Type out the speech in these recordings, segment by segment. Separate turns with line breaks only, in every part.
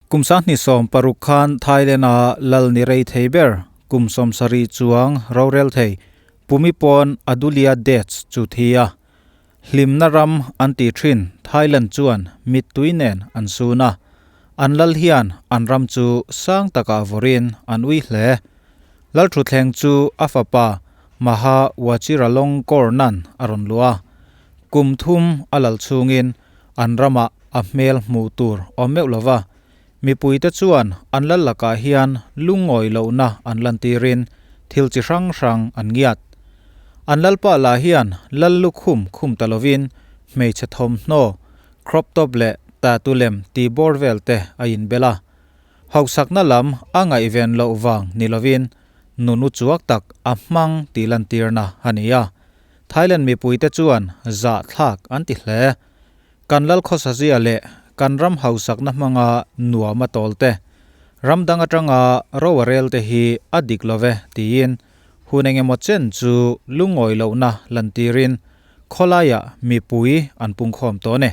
Kum 2016 khan Thailand-a lal ni rei thei ber kum 70 chuang rorel thei Bhumibol Adulyadej chu thi a. Hlimna ram an ti thin Thailand chuan mittui nen an sun a. An lal hian an ram chu sang takah vawrin an ui hle. Lal thutthleng chu a fapa Maha Vajiralongkorn-a'n a rawn luah a. Kum thum a lal chhungin an ramah a hmel hmuh tur awm meuh lova, mipuite chuan an lal lakah hian lungawi lohna an lantirin thil chi hrang hrang an ngiat. An lalpa lah hian lal lukhum khum ta lovin hmeichhe thawmhnaw, crop top leh tattoo lem tih bawr vel te a inbel a. Hauhsakna lam a ngaihven loh vang ni lovin nun u chuak tak a hmang tih lantirna a ni a. Thailand mipuite chuan zahthlak an ti hle. Kan lal khawsazia leh kan ram hausakna hmanga nuam a tawl te, ram dang atanga ro a rel te hi a dik lo ve tiin hun engemaw chen chu lungawi lohna lantirin khawlaiah mipui an pungkhawm tawh a ni.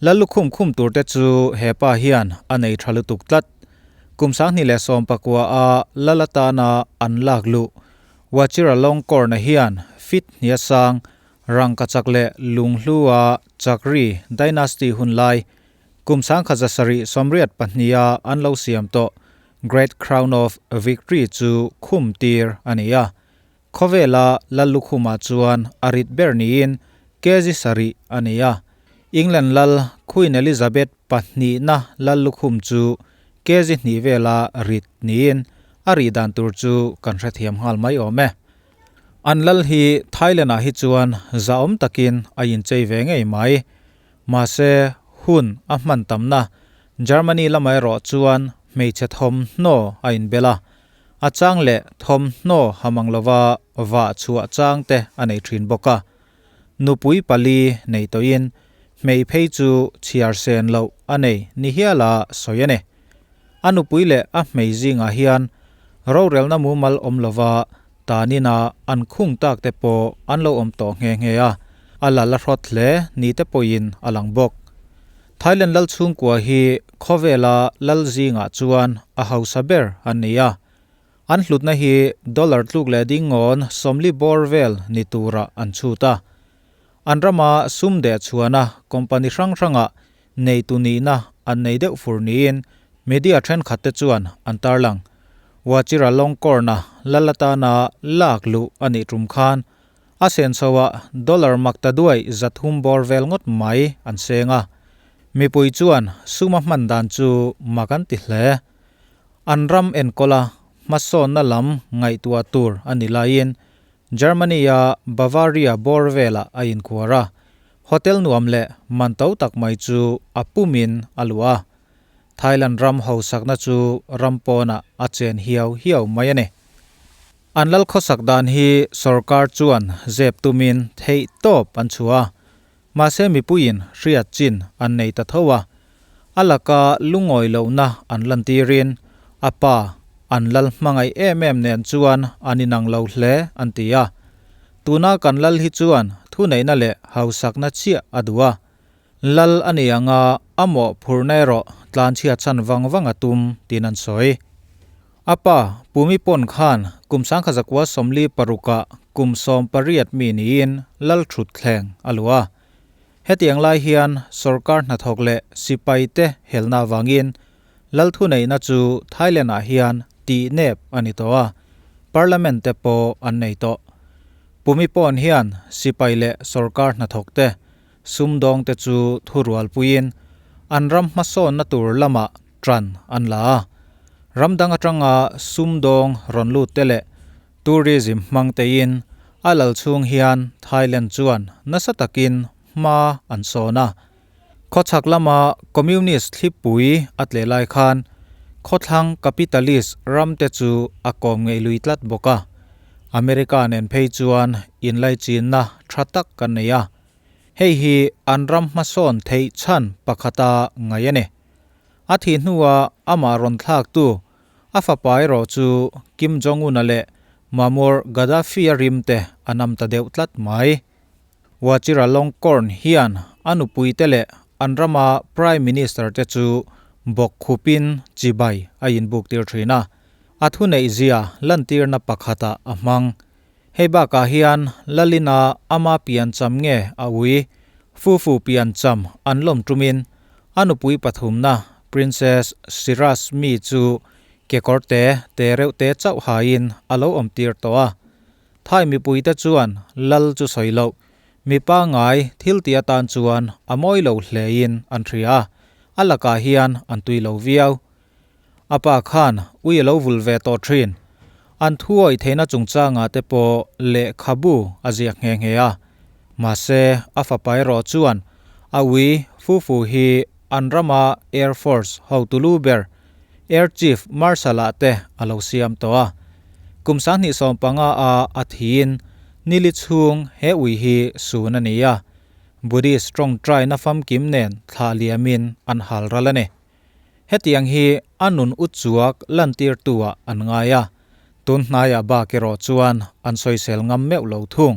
Lal lukhum khum tur te chu he pa hian a nei tha lutuk tlat. Kum 2019 a lal atana an lak luh Vajiralongkorn-a hian fit hnia sang Rangkachak leh Lunghlua Chakri Dynasty hun lai kum 1782-a an lo siam tawh Great Crown of Victory chu khum tir a ni a. Khawvela Lal lukhumah chuan a rit ber niin kg sarih a ni a. England lal Queen Elizabeth pahnihna Lal lukhum chu kg hnih vela rit niin a rih dan tur chu kan hrethiam nghal mai awm e. An lal hi Thailand-ah hi chuan zahawm takin a inchei ve ngei mai. Mahse, hun a hman tamna Germany lamah erawh chuan hmeichhe thawmhnaw a inbel a, a chang leh thawmhnaw ha mang lova vah chhuah chang te a nei thin bawk a. Nupui pali nei tawhin hmei phei chu chhiar sen loh a nei ni hiala sawi a ni. A nupui leh a hmei zingah hian rorelna mumal awm lova tanina an khung tak te pawh an lo awm tawh nghe nghe a, a la la hrawt hle ni te pawhin a lang bawk. Thailand lal chhungkua hi khawvela lal zingah chuan a hausa ber an ni a, an hlutna hi dollar tluk leh dingawn 40 bawr vel ni turah an chhut a. An rama sum deh chhuana company hrang hrangah neitu nihna an nei deuh fur niin media thenkhat te chuan an tarlang. Vajiralongkorn-a lal atana lak luh a nih tum khan a senso-ah dollar makta duai 300 bawr vel ngawt mai an seng a. Mipui chuan suma hman dan chu mak an ti hle. An ram enkawla hmasawnna lam ngaihtuah tur a ni laiin Germany-a Bavaria bawr velah a inkhuar a, hotel nuam leh man to tak mai chu a pumin a luah a. Thailand ram hausakna chu ram pawnah a chen hiau hiau mai a ni. An lal khawsak dan hi sorkar chuan zep tumin theih tawp an chhuah a, mahse mipuiin hriat chin an nei ta tho a. A laka lungawi lohna an lantirin a pa an lal hmangaih em em nen chuan an inang lo hle an ti a. Tuna kan lal hi chuan thuneihna leh hausakna chiah a duh a. Lal a ni anga a mawhphurhna erawh tlanchhia chhan vang vang a tum tiin an sawi. A pa Bhumibol khan kum 1946-ah kum 18 mi niin lal thutthleng a luah a. Hetiang lai hian sorkar hnathawk leh sipai te helna avangin lal thuneihna chu Thailand-ah hian tih nep a ni tawh a, parliament te pawh an nei tawh. Bhumibol hian sipai leh sorkar hnathawk te sumdawng te chu thurualpuiin an ram hmasawnna tur lamah tan an la a. Ram dang atanga sumdawng rawn lut te leh tourism hmang tein a lal chhung hian Thailand chuan nasa takin hma an sawn a. Khawchhak lama communist thlipui a tleh lai khan khawthlang capitalist ram te chu a kawm ngei lui tlat bawk a. America nen phei chuan inlaichinna tha tak kan nei a. Hei hi an ram hmasawn theih chhan pakhata ngai a ni. A thih hnua amah rawn thlak tu a fapa erawh chu Kim Jong-un-a leh Muammar Gaddafi-a rim te a nam ta deuh tlat mai. Vajiralongkorn hian a nupui te leh an rama Prime Minister te chu bawk khupin chibai a inbuk tir thin a, a thuneih zia lantirna pakhatah a hmang. Hei bakah hian Lalina ama piancham nge a ui, Fufu piancham an lawm tumin a nupui pathumna Princess Sirasmi chu kekawr te te reuh te chauh hain a lo awm tir tawh a. Thai mipuite chuan Lal chu sawi loh, mi pangngai thil ti atan chuan a mawi lo hlein an hria a, a lakah hian an tui lo viau. A pa khan ui a lo vul ve tawh thin. An thuawih theihna chungchangah te pawh lehkhabu a ziak nghe nghe a. Mahse, a fapa erawh chuan a ui Fufu hi an rama Air Force hotu lu ber Air Chief Marshal-ah te a lo siam tawh a. Kum 2015 a a thiin nili chhung he ui hi sun a ni a. Buddhist tawngtaina famkim nen thlah liamin an hal ral a ni. Hetiang hi a nun u chuak lantirtu-ah an ngai a, tun hnaiah bak erawh chuan an sawisel ngam meuh lo thung.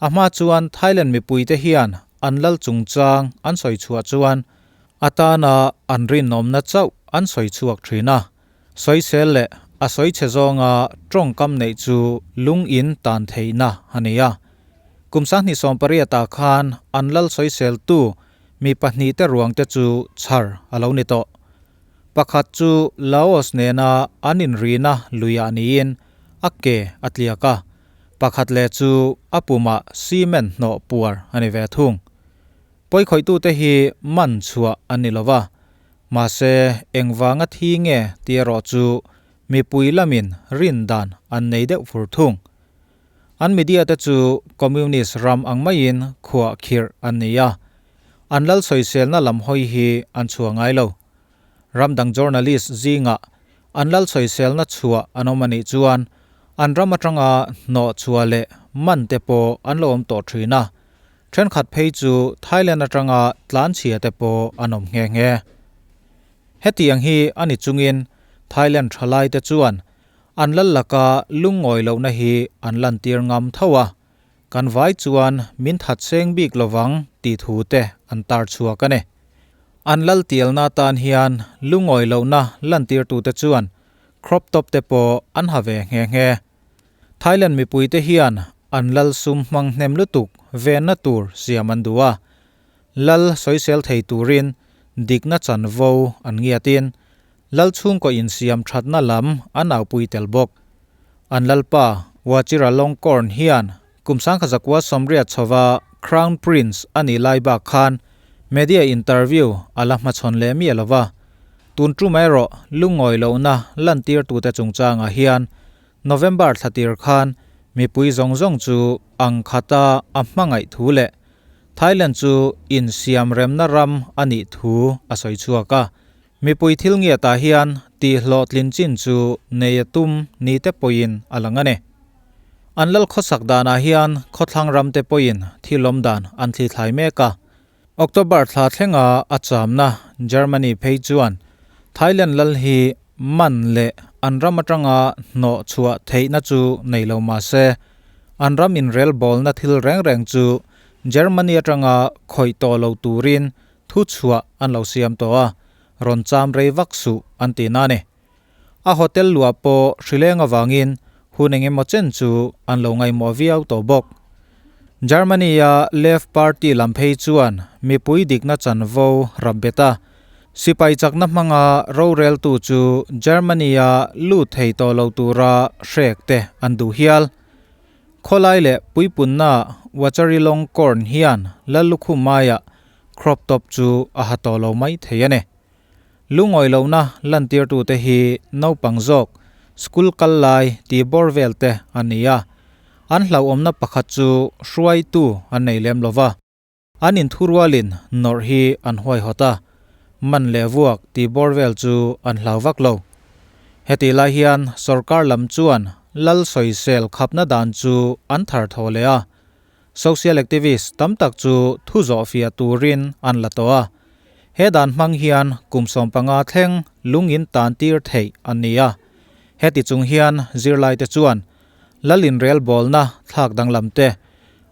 A hma chuan Thailand mipuite hian an lal chungchang an sawi chhuah chuan atana an rinawmna chauh an sawi chhuak thin a, sawisel leh a sawi chhe zawnga tawngkam neih chu lungin tan theihna a ni a. Kum 2018 ah khan an lal sawiseltu Mi pahnihte ruangte chu chhar a lo ni tawh. Pakhat chu Laos nena an inrina luiah niin a ke a tliak a, pakhat leh chu a pumah cement hnawh puar a ni ve thung. Pawikhawitute hi man chhuah an ni lo va, mahse engvanga thi nge tih erawh chu mipui lamin rin dan an nei deuh fur thung. An media te chu Communist ram ang maiin khuah khirh an ni a, an lal sawiselna lam hawi hi an chhuah ngai lo. Ram dang journalist zingah an lal sawiselna chhuah an awm a nih chuan an ram atanga hnawh chhuah leh man te pawh an lo awm tawh thin a, thenkhat phei chu Thailand atanga tlanchhia te pawh an awm nghe nghe. Hetiang hi a ni chungin Thailand thalai te chuan An lal laka lungngawi lohna hi an lantir ngam tho a, kan vai chuan min that seng bik lovang tih thu te an tar chhuak a ni. An lal tialna atan hian lungngawi lohna lantirtute chuan crop top te pawh an ha ve nghe nghe. Thailand mipuite hian an lal sum hmang hnem lutuk venna tur siam an duh a, lal sawisel thei turin dikna chanvo an ngiatin Lal chhungkaw insiam thatna lam an aupui tel bawk. An lalpa, Vajiralongkorn hian kum 1980 chhova Crown Prince a nih lai bak khan media interview a la hmachhawn leh miah lo va. Tun tum erawh lungngawi lohna lantirtute chungchangah hian November thlatir khan mipui zawng zawng chu ang khata a hmangaih thu leh Thailand chu insiamremna ram a nih thu a sawi chhuak a. Mipui thil ngiatah hian tih hlawhtlin chin chu nei a tum ni te pawhin a lang a ni. An lal khawsak danah hian khawthlang ram te pawhin thil awm dan an thlithlai mek a. October thla thlenga a chamna Germany phei chuan Thailand lal hi man leh an ram atanga hnawh chhuah theihna chu nei lo mah se, an ram inrelbawlna thil reng reng chu Germany atanga khawih tawh lo turin Thu chhuah an lo siam tawh a, rawn cham rei vak suh an ti na a ni. A hotel luah pawh hrileng avangin hun eng emaw chen chu an lo ngaihmawh viau tawh bawk. Germany-a Left Party lam phei chuan mipui dikna chanvo rap bet a, sipai chakna hmanga roreltu chu Germany-a lut thei tawh lo tura hrek te an duh hial. Khawlai leh puipunna Wacharilongkorn hian Lallukhum maiah crop top chu a ha tawh lo mai thei a ni. Lungawi lohna lantirtute hi naupang zawk, school kal lai tih bawr vel te a ni a. An hlauhawmna pakhat chu hruaitu an nei lem lo va. An inthurualin nawrh hi an huaihawt a, man leh vuak tih bawr vel chu an hlau vak lo. Hetih lai hian sorkar lam chuan lal sawisel khapna dan chu an thar thaw leh a. Social activist tam tak chu thu zawh fiah turin an la tawh a. He dan hmang hian kum 15 thleng lung in tan tir theih an ni a. Heti chung hian zirlaite chuan lal inrelbawlna thlak danglam te,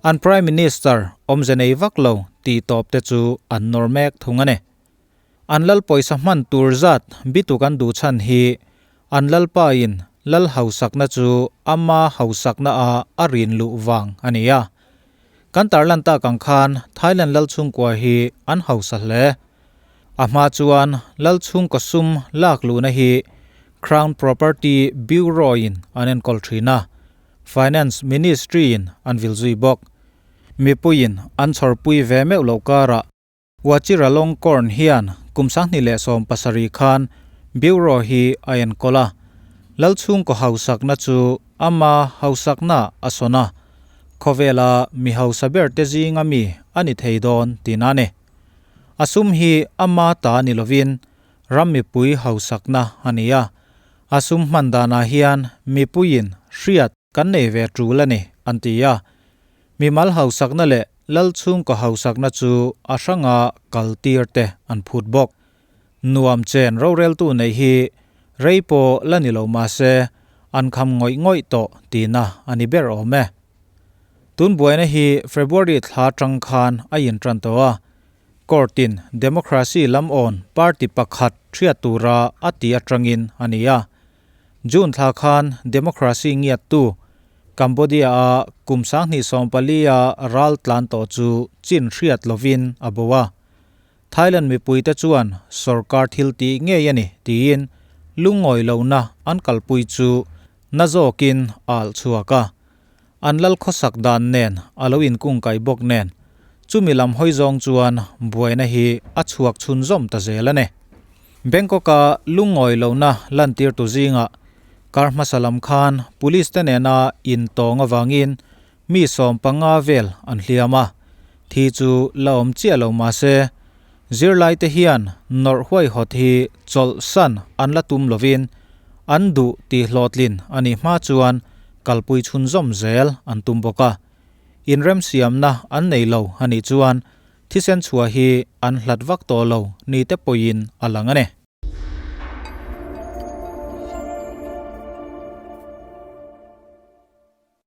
an Prime Minister awmze nei vak lo tih tawp te chu an nawr mek thung a ni. An lal pawisa hman tur zat bituk an duh chhan hi an lalpa in lal hausakna chu ama hausakna a a rin luh vang a ni a. Kan tarlan tak ang khan Thailand lal chhungkua hi an hausa hle. A hma chuan lal chhungkaw sum lak luhna hi Crown Property Bureau in an enkawl thin a, Finance Ministry in an vil zui bawk. Mipuiin an chhawrpui ve meuh loh karah Vajiralongkorn hian kum 2017 khan Bureau hi a enkawl a, lal chhungkaw hausakna chu ama hausakna a sawn a, khawvela mi hausa ber te zinga mi a ni thei dawn tihna a ni. A sum hi ama ta ni lovin ram mipui hausakna a ni a, a sum hman danah hian mipuiin hriat kan nei ve tul a ni, an ti a. Mimal hausakna leh lal chhungkaw hausakna chu a hranga kal tir te an phut bawk. Nuam chen roreltu neih hi rei pawh la ni lo mahse an kham ngawih ngawih tawh tihna a ni ber awm e. Tun buaina hi February thla tang khan a intan tawh a, Court-in democracy lam awn party pakhat hriat tura a ti atangin a ni a. June thla khan democracy ngiattu Cambodia-a kum 2014-a ral tlan tawh chu chin hriat lovin a bo a. Thailand mipuite chuan sorkar thil tih ngei a ni tiin lungawi lohna an kalpui chu na zawkin a alh chhuak a. An lal khawsak dan nen a lo inkungkaih bawk nen chumi lam hawi zawng chuan buaina hi a chhuak chhunzawm ta zel a ni. Bangkok-a lungawi lohna lantirtu zingah kar hmasa lam khan police te nena intawng avangin mi 15 vel an hliam a, thi chu la awm chiah lo mahse zirlaite hian nawrh huaihawt hi chawlhsan an la tum lovin an duh tih hlawhtlin a nih hma chuan kalpui chhunzawm zel an tum bawk a. Inremsiamna an nei lo a nih chuan thisen chhuah hi an hlat vak tawh lo ni te pawhin a lang a ni.